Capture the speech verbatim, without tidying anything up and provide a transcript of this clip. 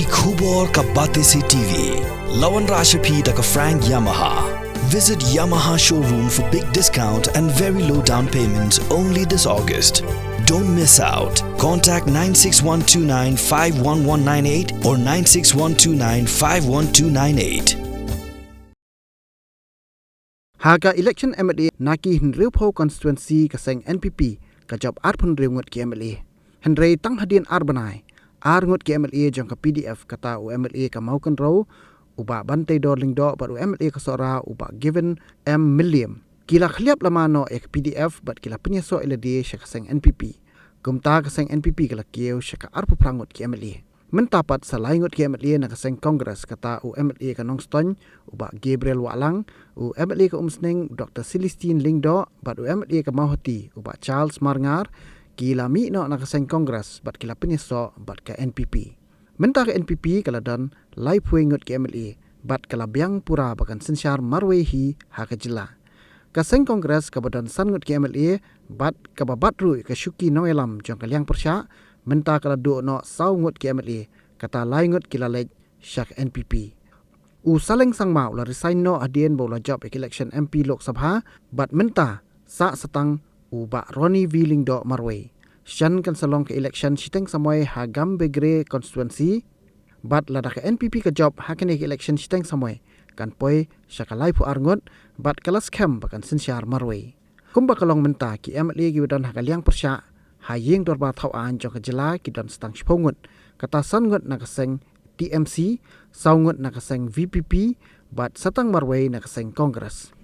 Ki khubor ka Batesi T V. La wanrah sha phi da ka Frank Yamaha. Visit Yamaha showroom for big discount and very low down payment only this August. Don't miss out. Contact nine six one two nine five one one nine eight or nine six one two nine five one two nine eight. Ha ka election M L A na ki hynriewphew constituency ka seng N P P ka jop arphew hynriew ngut ki M L A. Hynrei tang hadien ar bnai, ar ngut ki M L A jong ka P D F, kata u M L A ka Mawkynrew u Bah Banteidor Lyngdoh bad u M L A ka Sohra u Bah Given M Mylliem, ki la khliap lama noh ïa ka P D F bad ki la pynïasoh ïa lade sha ka seng N P P. Kumta ka seng N P P ka la kiew sha ka arphew phra ngut ki M L A. Mynta pat sa lai ngut ki M L A na ka seng Congress, kata u M L A ka Nongstoiñ u Bah Gabriel Wahlang, u M L A ka Umsning u Doktor Celestine Lyngdoh bad u M L A ka Mawhati u Bah Charles Marngar, ki la mih noh na ka seng Congress bad ki la pynïasoh bad ka N P P. Mynta ka N P P ka la don laiphew ngut ki M L A bad ka la biang pura ba kan synshar marwei hi ha ka jylla. Ka seng Congress kaba don san ngut ki M L A bad kaba bat ruh ïa ka shuki nongïalam jong ka liang pyrshah, mynta ka la duh noh saw ngut ki M L A, kata lai ngut ki la leit sha ka N P P. U Saleng Sangma u la resign noh hadien ba u la jop ïa ka election M P Lok Sabha bad mynta sah sa tang u Bah Ronnie V Lyngdoh marwei. Shen kan sa long ka election shiteng samoi ha Gambegre constituency bad lada ka N P P ka jop ha kane ka election shiteng samoi, kan poi sha ka laiphew ar ngut bad ka la skhem ba kan synshar marwei. Kumba ka long mynta, ki M L A kiba don ha ka liang pyrshah ha ïing dorbar thaw aiñ jong ka jylla ki don sa tang shiphew ngut, kata san ngut na ka seng T M C, saw ngut na ka seng V P P bad sa tang marwei na ka seng Congress.